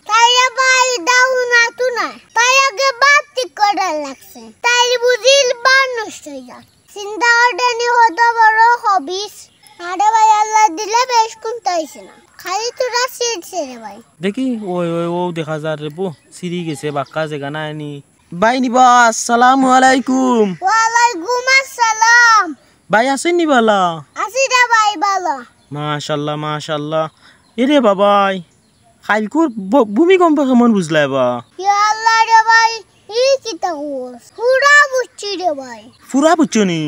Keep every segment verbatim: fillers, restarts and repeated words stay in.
তাইরে ভাই দাও না তো না, তাই আগে ভাত ঠিক করার লাগছে, তাই বুঝিল ভাত নষ্ট অই যায়। চিন্তা করতে নি কত বড় খবিস। আরে ভাই, আল্লাহ দিলে বেশ কুন্তা অইছে না, খালি তোরা সিট ছেড়ে ভাই। দেখি, ওই, ওই, ও দেখা যার রে বো, সিরি গেছে, বাক্কা জেগা নাই নি। ভাই নিবা, আসসালামু আলাইকুম। ওয়ালাইকুম আসসালাম। ভাই আছইন নি বালা? আছি রে ভাই, বালা। মাশাআল্লাহ, মাশাআল্লাহ। এরে বাবাই, কাইলকুর ব-, ভূমিকম্প কেমন বুঝলায় বা? ইয়া আল্লাহ রে ভাই, ই কিতা কস? পুরা বুঝছি রে ভাই। পুরা বুঝছো নি?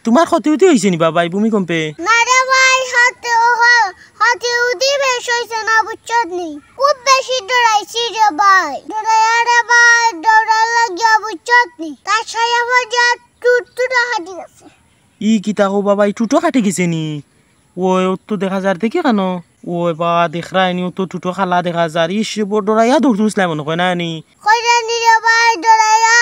তুমার ক্ষতি উতি অইছে নি বাবাই ভূমিকম্পে? না রে ভাই, ক্ষতি, হ-, ক্ষতি উতি বেশ অইছে না, বুঝছত নি? খুব বেশি ডরাইছি রে ভাই। ডরাইয়া রে ভাই, ডরার লাগিয়া বুঝছত নি? তার ছায়া পড়িয়া টুটটুটা ফাটি গেছে। ই কিতা কও বাবাই, টুটো ফাটি গেছে নি? ওই, ও তো দেখা যার দেখি কেন? ওই বা, দেখরায় নি, ও তো টুটো কালা দেখা যার। ইস, বড় ডরাইয়া দৌড় তুলছিলাম মনে হয় না নি? কইরা নি রে ভাই, ডরাইয়া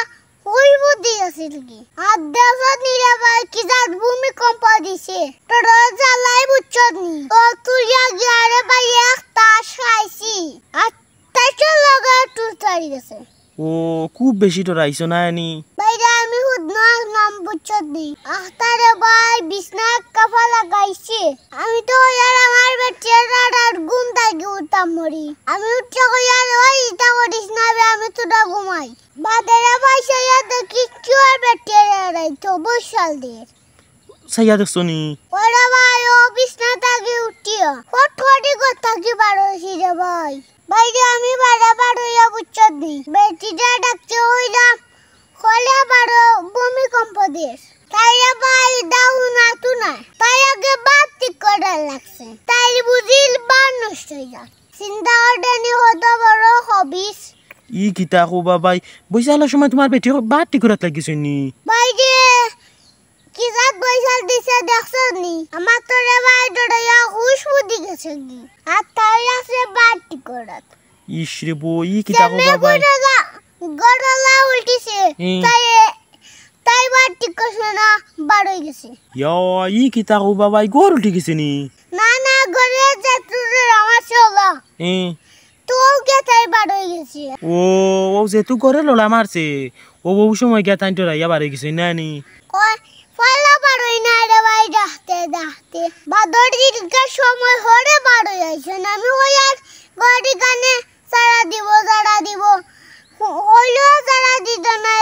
হুশ বুদ্ধি আছিল কি? আর দেখো নি রে ভাই, কি জাত ভূমিকম্প দিছে। ডরার জ্বালায় বুঝছত নি? ও তুলিয়া গিয়া রে ভাই, এক তাস খাইছি। আর তাসর লগে টুট ফাটি গেছে। ও, খুব বেশি ডরাইছো না নি? বাইরে আমি হুদনো আসলাম, বুঝছত নি? আখতারে ভাই বিছনাত কাফা লাগাইছে। আমি তো ইয়ার আমার বেটির আর ঘুম থাকি উঠতাম মরি। আমি উঠিয়া কইয়ার, "ওই ইতা করিস না বে, আমি তোরা ঘুমাই।" বাদে রে ভাই চাইয়া দেখি কিওর বেটির আর আইতো বৈশাল দের। চাইয়া দেখছো নি? ওরে ভাই, ও বিছনা থাকি উঠিয়া ফট করি ঘর থাকি বার অইছি রে ভাই। বাইরে আমি বারে বার অইয়া বুঝছত নি। বেটিরে ডাকতে অইলাম, কইলা বারো ভূমিকম্প দেশ। তাইরে ভাই দাও না তো না। তাই আগে ভাত ঠিক করার লাগছে। তাই বুঝিল ভাত নষ্ট অই যায়। চিন্তা করতে নি কত বড় খবিস। ই কিতা কও বাবাই, বৈশালর সময় তুমার বেটি ভাত ঠিক করাত লাগিছে নি? বাইরে কি জাত বৈশাল দিছে দেখছো নি? আমার তো রে ভাই ডরাইয়া হুশ বুদ্ধি গেছে গি। আর তাই আছে ভাত ঠিক করাত। ইস রে বো, ই কিতা কও বাবাই? গরলা, গরলা উল্টিছে। হুম। তাই, তাই ভাত ঠিক করছে না, বার অই গেছে। ইয়া, ই কিতা কও বাবাই, ঘর উল্টি গেছে নি? না, না, ঘরে যে তুলে আমার চলা। হুম। তো গিয়া তাই বার অই গেছে। ও, ও যেহেতু ঘরে লড়া মারছে, ও, ও সময় গিয়া তাই ডরাইয়া বার অই গেছে, না নি? কয়, পয়লা বার অই না রে ভাই, ডাকতে, ডাকতে। বাদর দিনকার সময় হরে বার অই আইছে না। আমি কই আর ঘড়ি কানে সারা দিব, সারা দিব। হ-, হইলেও সারা দিত না,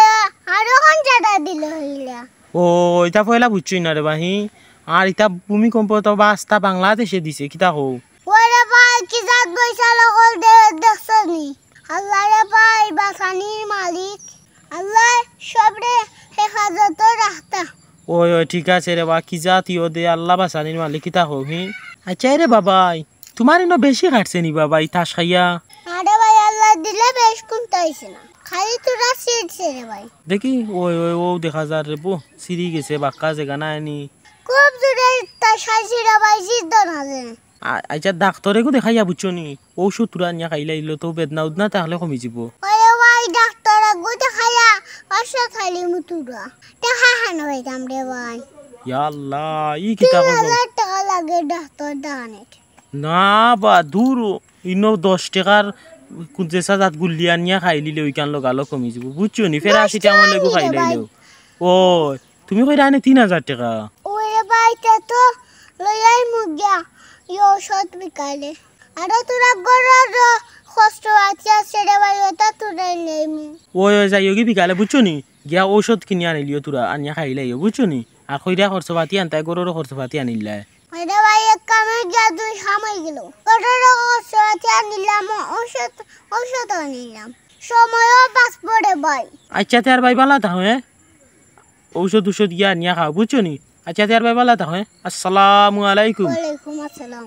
আর এখন সারা দিল হইলা। ও, ইতা পয়লা বুঝছই না রে ভাই। আর ইতা ভূমিকম্প তো বা আস্তা বাংলাদেশে দিছে, কিতা কও? ওরে ভাই, কি জাত বৈশাল অকল দে-, দেখছো নি? আল্লাহ রে ভাই, বাঁচানির মালিক। আল্লাহ সবরে হেফাজত রাখতা। ওই, ওই, ঠিক আছে রে বা, কি জাত ইও দে, আল্লাহ বাঁচানির মালিক, কিতা কও, হি? আচ্ছা রে বাবাই, তুমার ইনো বেশি কাটছে নি বাবাই, তাস খাইয়া? আরে ভাই, আল্লাহ দিলে বেশ কুন্তা অইছে না। খালি তোরা ছিড়ছে রে ভাই। দেখি, ওই, ওই, ও দেখা যার রে বো, সিরি গেছে, বাক্কা জেগা নাই নি। খুব জোরে তাস খাইছি রে ভাই, জিদ্দ না যে। আ-, আচ্ছা, ডাক্তরে গো দেখাইয়া বুঝছো নি? ঔষধ তুরা আনিয়া খাইলাইলে তো বেদনা উদনা তাহলে কমি যিবো। ওরে ভাই, ডাক্তর গো দেখাইয়া ঔষধ খাইলিমু তুরা। টেকা হানো পাইতাম রে ভাই। ইয়া আল্লাহ, ই কিতা কও? তিন হাজার টেকা লাগে ডাক্তর দেখানিত। না বা, দূর, ইনো দশ টেকার কুন যেসা জাত গুল্লি আনিয়া খাইলিলে ওইখান লগালগ কমি যিবো। বুঝছো নি? ফের আশি টেকা মনে গো খাইলাইলেও। ও, তুমি কইরা আনে তিন হাজার টেকা? ওরে ভাই, তে তো লইয়াই মুগিয়া, ই ঔষধ বিকালে। আরে তোরা গরর খরচ পাতি আছে রে ভাই, ওটা তোরাই নেইমু। ওই, ওই, যাইও গি বিকালে, বুঝছো নি? গিয়া ঔষধ কিনি আনিলিও তোরা, আনিয়া খাইলাইও, বুঝছো নি? আর কইরা খরচ পাতি আনতায়, গররও খরচ পাতি আনিলায়। আরে ভাই, এক কামে গিয়া দুই কাম অই গেল। গররও খরচ পাতি আনিলাম, ঔষধ, ঔষধ আনিলাম। সময়ও বাঁচবো রে ভাই। আচ্ছা, তে আর ভাই বালা থাকো, হ্যাঁ? ঔষধ উষধ গিয়া আনিয়া খাও, বুঝছো নি? আচ্ছা, তে আর ভাই বালা থাকো, হ্যাঁ? আসসালামু আলাইকুম। ওয়ালাইকুম আসসালাম।